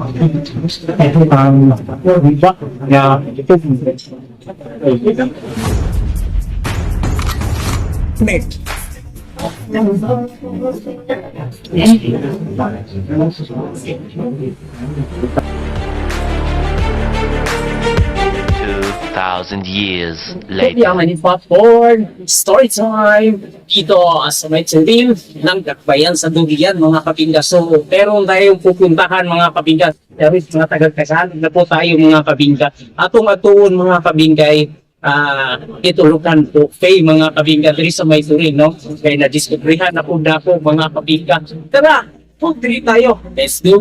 Ang iba nga 2,000 years later. Kaya ni Popcorn, story time dito sa may Tindil ng Dakbayan sa Dugian, mga kapingga. So, meron tayong pupuntahan, mga kapingga. Pero mga tagal-tagalog na po tayo, mga kapingga. Atong atuon, mga kabingay, itulukan po kay mga kabingga diri sa may Turin, no? Kay na-discoveryhan na po dako, mga kabingga. Tara, po diri tayo. Let's go.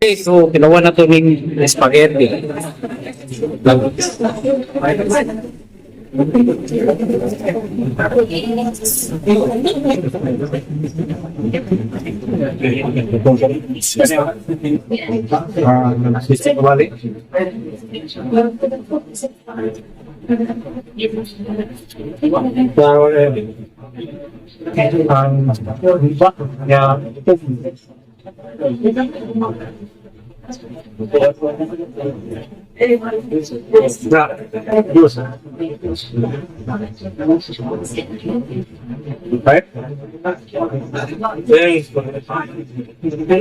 Okay, so ginawa na to ning spaghetti.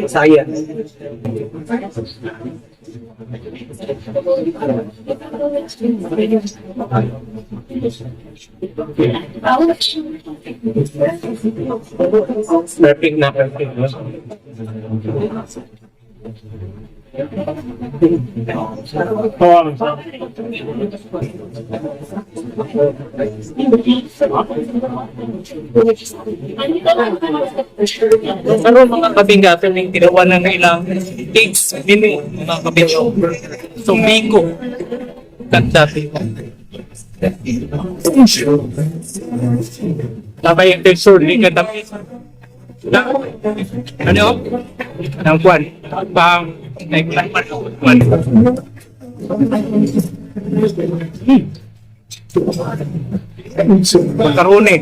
Saya. Perfect na perfect. No? Pero mga kabingga, ito yung ginawa na ng ilang cakes, menu, mga kabingga. So, biko. Ganda, biko. Tama yung texture, hindi ka dami. Ano? Ng kwan. Pang like kwan. Macaroni.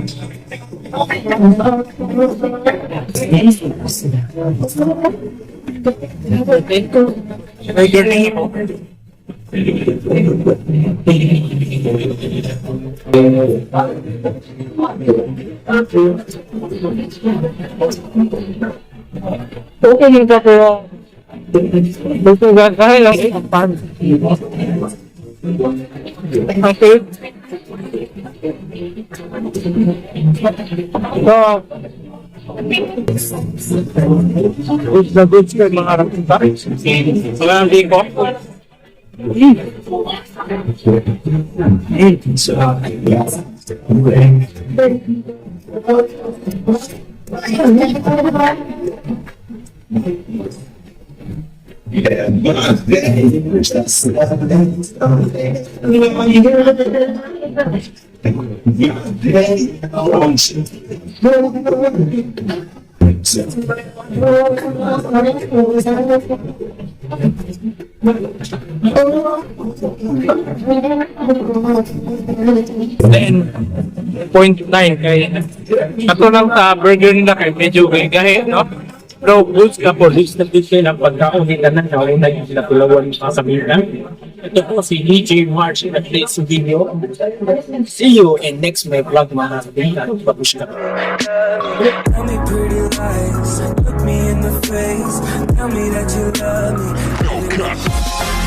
Okay din ka, pero gusto ka kaya lang. Okay. So, good na good siya mga rapunta. Wala nang biko. 10.9 kay ato lang sa burger nila kay medyo kay gahi, no? Pero goods ka po, goods na goods kayo ng pagkaon nila na nawala yung sila tulawan mga sabihin. Ito po si DJ March in the video. See you in next my vlog, mga sabihin. Babush ka. Tell me pretty lies, look me in the face. Tell me that you love me.